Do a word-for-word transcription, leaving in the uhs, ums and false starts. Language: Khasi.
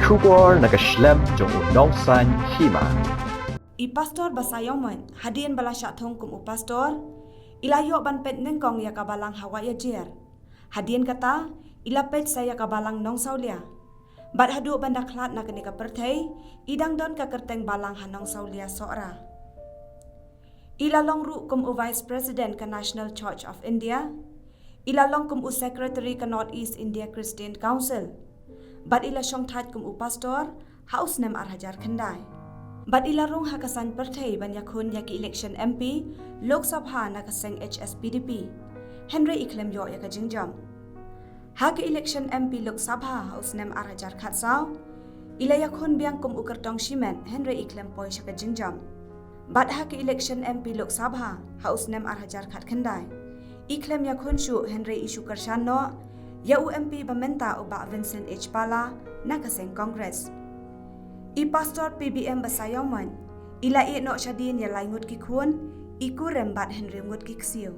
Khubor na ka shlem jong u Nongsaiñ Hima. I Pastor Basaiawmoit, hadien ba la shah thung kum u Pastor, i la ïoh ban peit nyngkong ïa ka balang ha Wahïajer. Hadien kata, i la peit sa ïa ka balang Nongsawlia. Bad haduh ban da khlad na kane ka pyrthei, i dang don ka kyrteng balang ha Nongsawlia Sohra. I la long ruh kum u Vice President ka National Church of India. I la long kum u Secretary ka North East India Christian Council. Bad i la shongthait kum u Pastor ha u snem ar hajar khyndai. Bad i la rung ha ka saiñ pyrthei ban ïakhun ïa ka election M P Lok Sabha na ka seng H S P D P. Hynrei i khlem ïoh ïa ka jingjop. Ha ka election M P Lok Sabha ha u snem ar hajar khatsaw, i la ïakhun biang kum u kyrtong shimet hynrei i khlem poi sha ka jingjop. Bad ha ka election M P Lok Sabha ha u snem ar hajar khatkhyndai, i khlem ïakhun shuh hynrei i shu kyrshan noh ïa u M P ba mynta u Bah Vincent H Pala na ka seng Congress. I Pastor P B M Basaiawmoit, i la ïeh noh shadien ïa lai ngut ki khun, i kurim bad hynriew ngut ki ksiew.